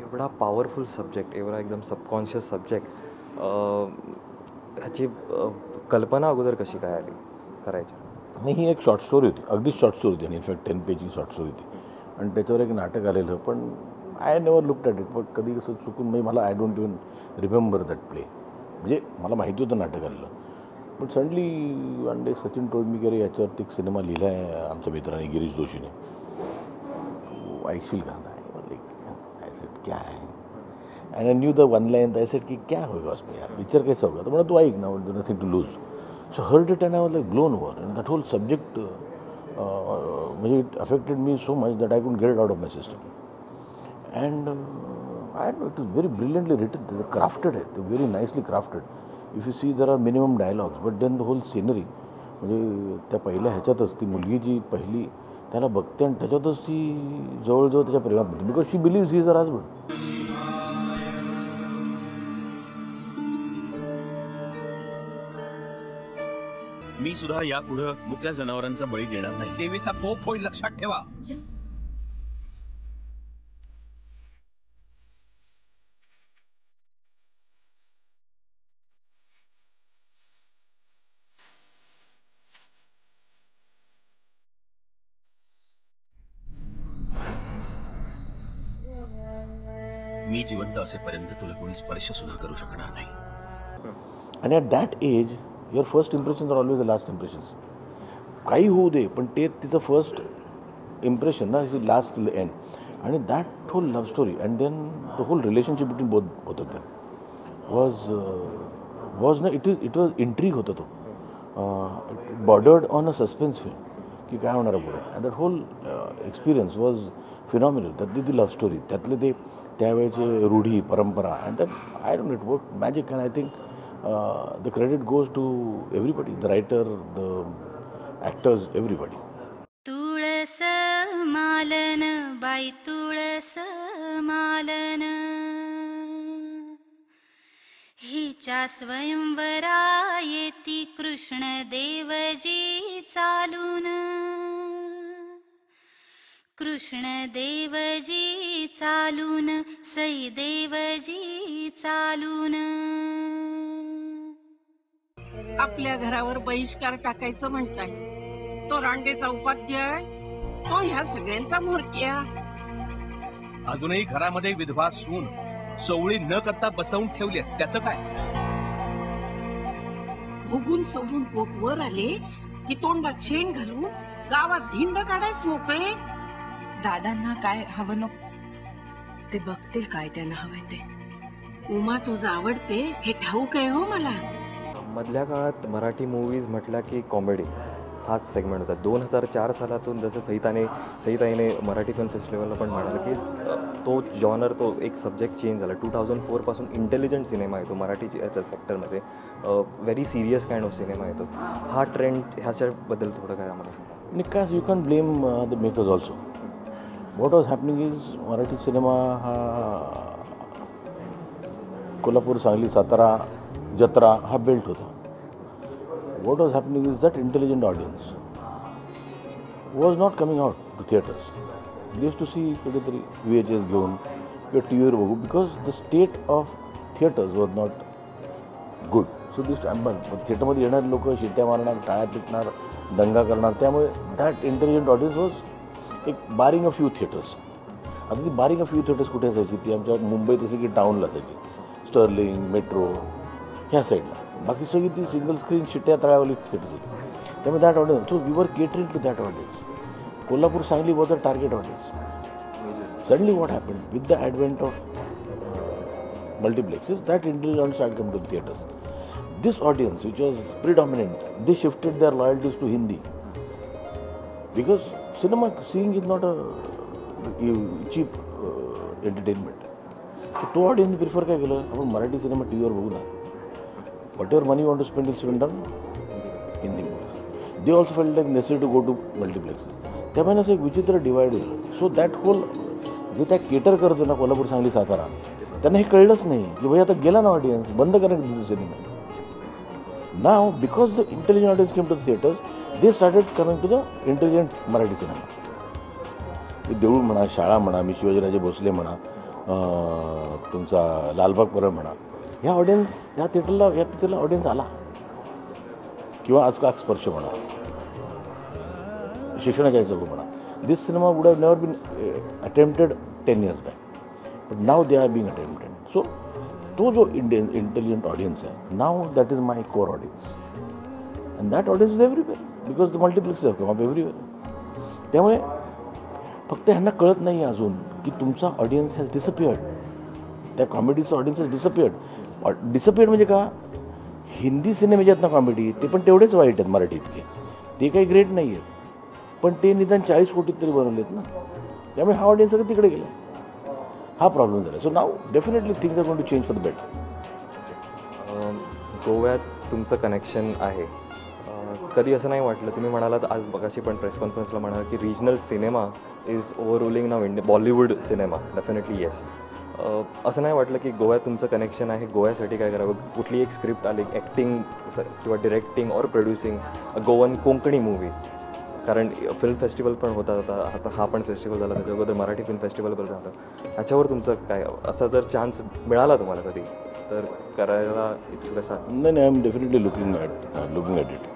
एवढा powerful subject, एवढा एकदम सबकॉन्शियस सब्जेक्ट, ह्याची कल्पना अगोदर कशी काय आली करायची? नाही, ही एक शॉर्ट स्टोरी होती, अगदीच शॉर्ट स्टोरी होती आणि इनफॅक्ट 10 पेजची शॉर्ट स्टोरी होती आणि त्याच्यावर एक नाटक आलेलं, पण I never looked at it. पण कधी कसं चुकून म्हणजे मला I don't even remember that play, म्हणजे मला माहिती होतं नाटक आलेलं, पण suddenly one day Sachin told me की अरे याच्यावरती एक सिनेमा लिहिला आहे आमच्या मित्राने गिरीश जोशीने, ऐकशील का? I said क्या है, and I knew the one line. I said की क्या होगा उसमें यार, पिक्चर कैसा होगा? तो म्हणा तू ऐक ना, nothing to lose. So heard it and I was like blown over, and that whole subject म्हणजे it affected me so much that I couldn't get it out of my system. And I know it is very brilliantly written, crafted आहे ते, very nicely crafted. If you see there are minimum dialogues, but then the whole scenery, म्हणजे त्या पहिल्या ह्याच्यातच ती मुलगी जी पहिली त्याला बघते आणि त्याच्यातच ती जवळजवळ त्याच्या प्रेमात पडते, because she believes he is her husband. मी सुद्धा यापुढं मुक्या जनावरांचा बळी देणार नाही. देवीचा कोप होईल, लक्षात ठेवा. मी जिवंत असेपर्यंत तुला कोणी स्पर्श सुद्धा करू शकणार नाही. आणि at that age your first impressions are always the last impressions. काही होऊ दे पण ते तिचं फर्स्ट इम्प्रेशन ना लास्ट एंड. आणि that whole love story and then the whole relationship between both of them was ना it was intrigue होता तो, bordered on a suspense film की काय होणार पुढे. And that whole experience was phenomenal. त्यातली ती लव्ह स्टोरी, त्यातले ते त्यावेळेचे रूढी परंपरा, and that I don't it work magic. And I think the credit goes to everybody, the writer, the actors, everybody. तुळस मालन बाई तुळस मालन, हिच्या स्वयंवरा येती कृष्ण देवजी चालून, कृष्ण देवजी चालून, सई देवजी चालून. आपल्या घरावर बहिष्कार टाकायचं म्हणताय तो रांडेचा उपाध्याय, तो ह्या सगळ्यांचा म्होरक्या. अजूनही घरामध्ये विधवा सून सवळी न करता बसवून ठेवली, त्याचं काय? भोगून सवरून पोट वर आले की तोंडात शेण घालून गावात धिंड काढायच मोकळे. दादांना काय हवं नको ते बघतील, काय त्यांना हवंय ते. उमा तुझं आवडते हे ठाऊक आहे हो मला. मधल्या काळात मराठी मूवीज म्हटल्या की कॉमेडी हाच सेगमेंट होता. 2004 सालातून जसं सईताईने मराठी फिल्म फेस्टिवलला पण म्हणालं की तो जॉनर, तो एक सब्जेक्ट चेंज झाला. 2004पासून इंटेलिजंट सिनेमा येतो मराठी ह्याच्या सेक्टरमध्ये, very serious kind of cinema येतो. हा ट्रेंड ह्याच्याबद्दल थोडं काय आम्हाला सांगा. निकास, you can blame the makers also. What was happening is Marathi cinema हा कोल्हापूर, सांगली, सातारा, जत्रा हा बेल्ट होता. What was happening is that intelligent audience was not coming out to theatres. They used to see कुठेतरी VHS घेऊन किंवा T व्हीवर बघू, because the state of theatres was not good. So this थिएटरमध्ये येणारे लोक शिट्ट्या मारणार, टाळ्या पिटणार, दंगा करणार, त्यामुळे that intelligent audience was एक बारिंग अ फ्यू थिएटर्स. आता ती बारिंग अ फ्यू थिएटर्स कुठे असायची? ती आमच्या मुंबईत असे की टाऊनला असायची, स्टर्लिंग, मेट्रो ह्या साईडला. बाकी सगळी ती सिंगल स्क्रीन शिट्ट्या तळ्यावाली थिएटर्स होती. त्यामुळे that audience, so we were catering to that audience. Kolhapur, Sangli was a target audience. Suddenly what happen with the advent of multiplexes, that intelligent start come to theatres. This audience which was predominant, they shifted their loyalties to Hindi, because cinema seeing is not a cheap entertainment. So तो audience prefer काय केलं, आपण Marathi cinema T व्हीवर बघू ना, whatever money want to spend is spend on Hindi movies. They also felt like necessary to go to multiplexes. त्यामुळे असं एक विचित्र डिवाइड झालं. सो that hole जे त्या केटर करतो ना कोल्हापूर, सांगली, सातारा, त्यांना हे कळलंच नाही की भाई आता गेला ना ऑडियन्स, बंद करायचं cinema. Now because the intelligent audience came to the theatres, they started coming to the intelligent Marathi cinema. देऊळ म्हणा, शाळा म्हणा, मी शिवाजीराजे भोसले म्हणा, तुमचा लालबाग परळ म्हणा, ह्या ऑडियन्स ह्या थिएटरला ह्या पिक्चरला ऑडियन्स आला. किंवा आज का स्पर्श म्हणा, शिक्षणाच्या चौक म्हणा, this cinema would have never been attempted 10 years back, but now they are being attempted. So तो जो इंडियन इंटेलिजंट ऑडियन्स आहे, now that is my core audience and that audience is everywhere because the multiplex have come everywhere. त्यामुळे फक्त ह्यांना कळत नाही अजून की तुमचा ऑडियन्स हॅज डिसअपिअर्ड. त्या कॉमेडीचं ऑडियन्स हॅज डिसअपिअर्ड. डिसअपिअर्ड म्हणजे का, हिंदी सिनेमे जे आहेत ना कॉमेडी, ते पण तेवढेच वाईट आहेत मराठी इतके, ते काही ग्रेट नाही आहेत, पण ते निदान 40 कोटीत तरी बनवलेत ना. त्यामुळे हा ऑडियन्स सगळं तिकडे गेला, हा प्रॉब्लेम झाला. So now definitely things are going to change for the better. गोव्यात तुमचं कनेक्शन आहे. कधी असं नाही वाटलं, तुम्ही म्हणालात आज मगाशी पण प्रेस कॉन्फरन्सला म्हणाल की regional cinema is overruling now India Bollywood cinema? Definitely yes. असं नाही वाटलं की गोव्यात तुमचं कनेक्शन आहे, गोव्यासाठी काय करावं? कुठली एक स्क्रिप्ट आली, ॲक्टिंग किंवा directing or producing Goan Konkani movie? कारण फिल्म फेस्टिवल पण होतात आता. आता हा पण फेस्टिवल झाला, त्याच्या अगोदर मराठी फिल्म फेस्टिवल पण झालं. ह्याच्यावर तुमचं काय, असा जर चान्स मिळाला तुम्हाला कधी तर करायला इच्छुक असाल? नाही नाही I am definitely looking at it.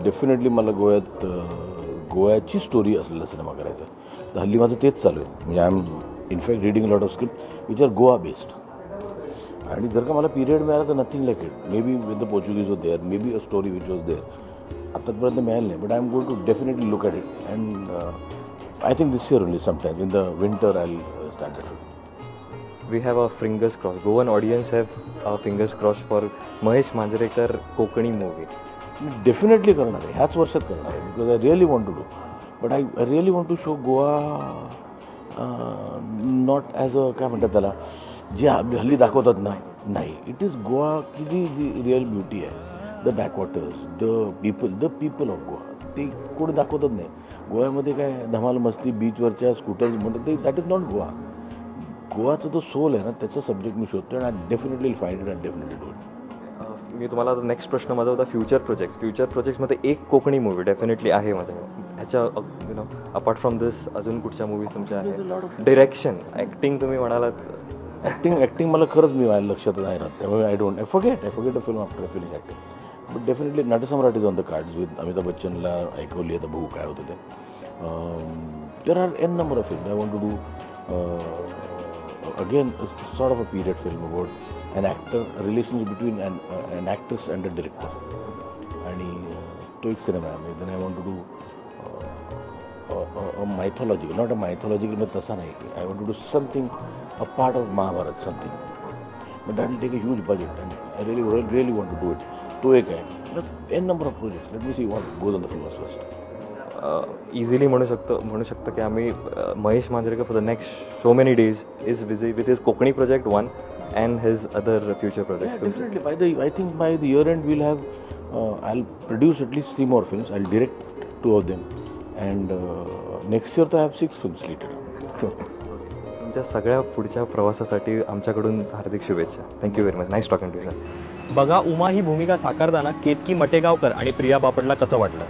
Definitely मला गोव्यात गोव्याची स्टोरी असलेला सिनेमा करायचा आहे. तर हल्ली माझं तेच चालू आहे. म्हणजे I am in fact reading lot of script which are Goa based. आणि जर का मला पिरियड मिळाला तर nothing like it. Maybe with the Portuguese was there, maybe a story which was there. आतापर्यंत मिळालं नाही, but I am going to definitely look at it and I think this year only, sometime in the winter, I start that film. We have our fingers crossed. Goan audience have our fingers crossed for Mahesh Manjrekar Konkani movie. Me definitely करणार आहे, ह्याच वर्षात करणार आहे, because I really want to do, but I really want to show Goa not as a, काय म्हणतात त्याला, जे आपली हल्ली दाखवतात ना, नाही. It is Goa की जी जी रिअल ब्युटी आहे, the backwaters, the people, the people of Goa, ते कोणी दाखवतच नाही. गोव्यामध्ये काय धमाल मस्ती, बीचवरच्या स्कूटर्स म्हणतात ते, that is not Goa. गोवाचा जो सोल आहे ना, त्याचा सब्जेक्ट मी शोधतो आणि I definitely find it and definitely do it. मी तुम्हाला नेक्स्ट प्रश्न माझा होता फ्युचर प्रोजेक्ट. फ्युचर प्रोजेक्ट्समध्ये एक कोकणी मूवी डेफिनेटली आहे माझ्या ह्याच्या. अपार्ट फ्रॉम दिस अजून कुठच्या मूवीज तुमच्या आहेत? डिरेक्शन, ॲक्टिंग तुम्ही म्हणालात. ॲक्टिंग ॲक्टिंग मला खरंच मी माझ्या लक्षात नाही राहत, त्यामुळे I don't I forget I forget a film after finish acting. But definitely Natsamrat is on the cards with Amitabh बच्चनला ऐकवली. आता बघू काय होतं ते. There are n number of film I want to do. Again, sort of a period film about an actor, relationship between an actress and a director, आणि तो एक cinema आहे. Then I want to do a mythological, not a mythological म्हणजे तसा नाही, I want to do something a part of Mahabharata, something, but that will take a huge budget and I really really want to do it. तो एक आहे. N number of project. Let me see what goes on the floor first. Easily म्हणू शकतो की आम्ही Mahesh Manjrekar for the next so many days is busy with his Konkani project one and his other future project. Definitely. By the I think by the year end we'll have I'll produce at least three more films. I'll direct two of them, and next year I have six films slated. So तुमच्या सगळ्या पुढच्या प्रवासासाठी आमच्याकडून हार्दिक शुभेच्छा. Thank you very much. Nice talking to sir. बघा, उमा ही भूमिका साकारताना केतकी मटेगावकर आणि प्रिया बापटला कसं वाटलं?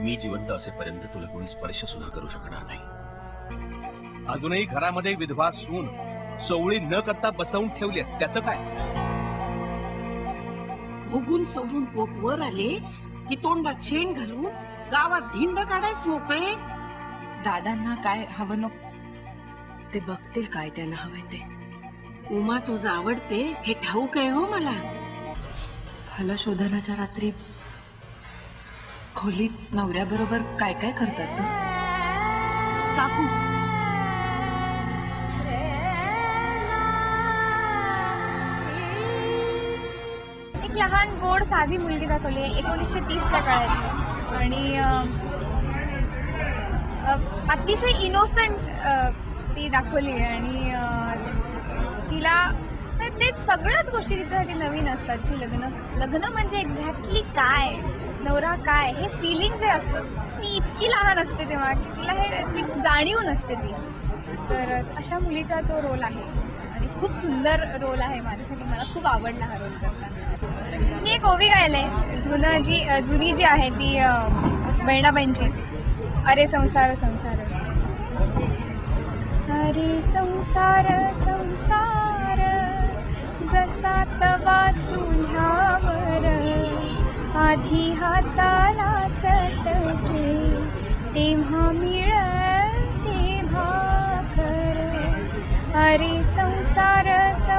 मी जिवंत असेपर्यंत तुला कोणी स्पर्श सुद्धा करू शकणार नाही. अजूनही घरामध्ये विधवा सून सोवळी न करता बसवून ठेवली, त्याचं काय? भोगून सवरून पोट वर आले की तोंडात शेण घालून गावात धिंड काढायच मोकळे. दादांना काय हवं नको ते बघतील, काय त्यांना हवंय ते. उमा तुझं आवडते हे ठाऊक आहे हो मला. फलशोधनाच्या रात्री खोलीत नवऱ्याबरोबर काय काय करतात ना? काकू. एक लहान गोड साधी मुलगी दाखवली आहे 1930च्या काळात आणि अं, अं, अतिशय इनोसंट ती दाखवली आहे आणि तिला म्हणजे तेच सगळ्याच गोष्टी तिच्यासाठी नवीन असतात की लग्न लग्न म्हणजे एक्झॅक्टली काय, नवरा काय, हे फिलिंग जे असतं, ती इतकी लहान असते तेव्हा की तिला हे ती जाणीव नसते ती. तर अशा मुलीचा तो रोल आहे आणि खूप सुंदर रोल आहे माझ्यासाठी. मला खूप आवडला हा रोल करताना. मी एक ओवी गायले, जुनं जी जुनी जी आहे ती बहिणाबाईंची, अरे संसार संसार, अरे संसार संसार जसा तवा चुल्हावर, आधी हाताला चटके तेव्हा